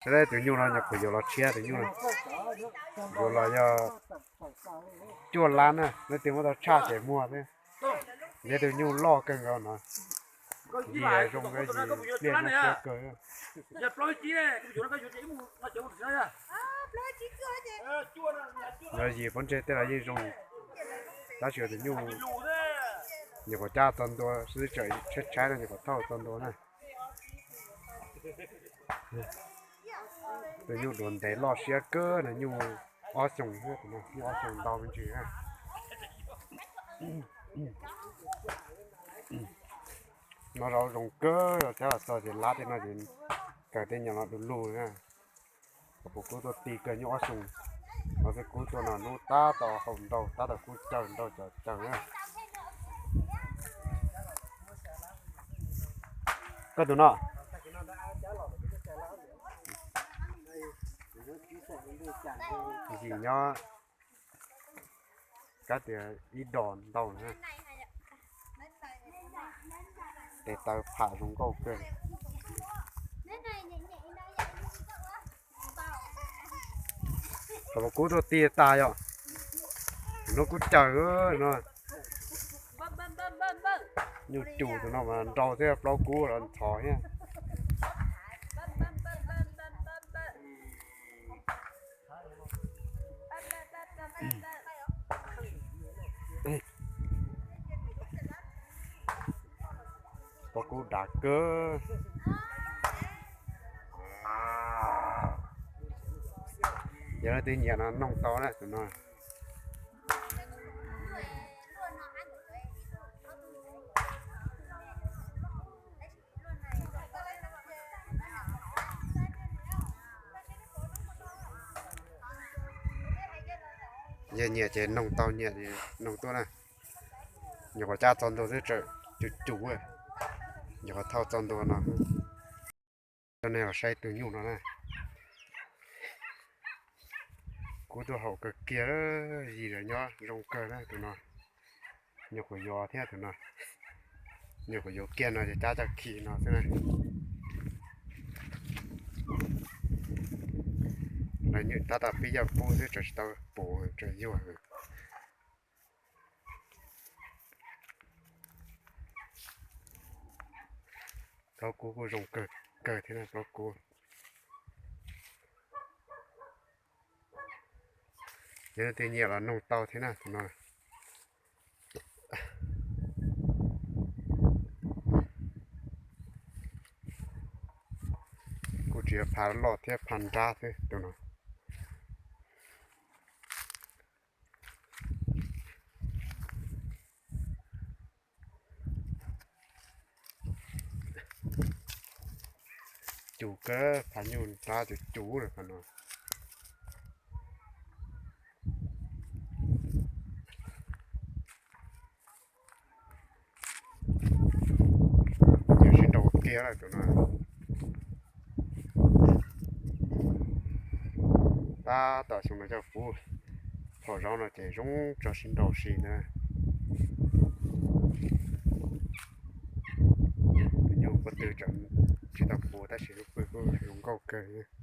Tus nyuj no nyuam qhuav yuav los tshiab tus nyuj no, yuav los yog cuaj lab na, leej twg muab tau tshaj ces muag xwb. Neb tus nyuj loj kawg nkaus no. Yim zoo nkauj yim pliaj nyuj tshiab kawg. Yog yim pob ntseg tej los yeej zoo, tab sis tus nyuj nyuam qhuav cab txog ntua xwb, tshaib tshaib no nyuam qhuav thauj txog ntua na. Tus nyuj duav ntev loj siab kawg no, nyuj ob xyoos, nyuj ob xyoos ntau me ntsis na. No zoo zoo kawg, cab los txog ces lab tej no ces kawg tej nyuam no du lug na. Kuv kub tuaj ti kawg nyuj ob xyoos, kuv kub tuaj no hnub tab tom haus nrau, tab tom kub caws nrau cov caws na. Koj tus no, yim nyob kab tias ib dos ntau na. Tes taw pham zoo nkauj kawg. Kuv kub tuaj ti tas yom. Hnub kub caws no. Nyuj cus tus no mas nrau thiab plaub kub los ntxhov thiab. Plaub kub dav kawg. Yog leej twg nyiam no noog tau na tus no. Yog nyiam ces noog tau, nyiam noog tuaj na. Nyuam qhuav cab txog ntua xwb tseem cus cus, nyuam qhuav thauj txog ntua no. Coj nej los saib tus nyuj no na. Kub tuaj haum kawg kiag, yim lawv nyob zoo kawg na tus no. Nyuam qhuav yuav thiab tus no. Nyuam qhuav yuav kiag no ces cab coj khi no xwb na. Lawv nyuam tab tom pib coj pub xwb, tseem tsis tau pum, tseem yuag. Plaub kub kuj zoo kawg thiab na, plaub kub. Yog leej twg nyiam los noog tau thiab na tus no. Kuj tsis yog phav loj thiab, phav nrab xwb tus no. Cus kawg, phav nyuj nrab cus cus lawm qhov no. Nyuj sib nraus kiag lawm tus no. Tab tom xyoo no coj pub, thaum zaub no ces zoo tso sib nraus si ntag. Nyuj pob tw tseem tsis tau puv tab sis lub pw kuj zoo nkauj kawg.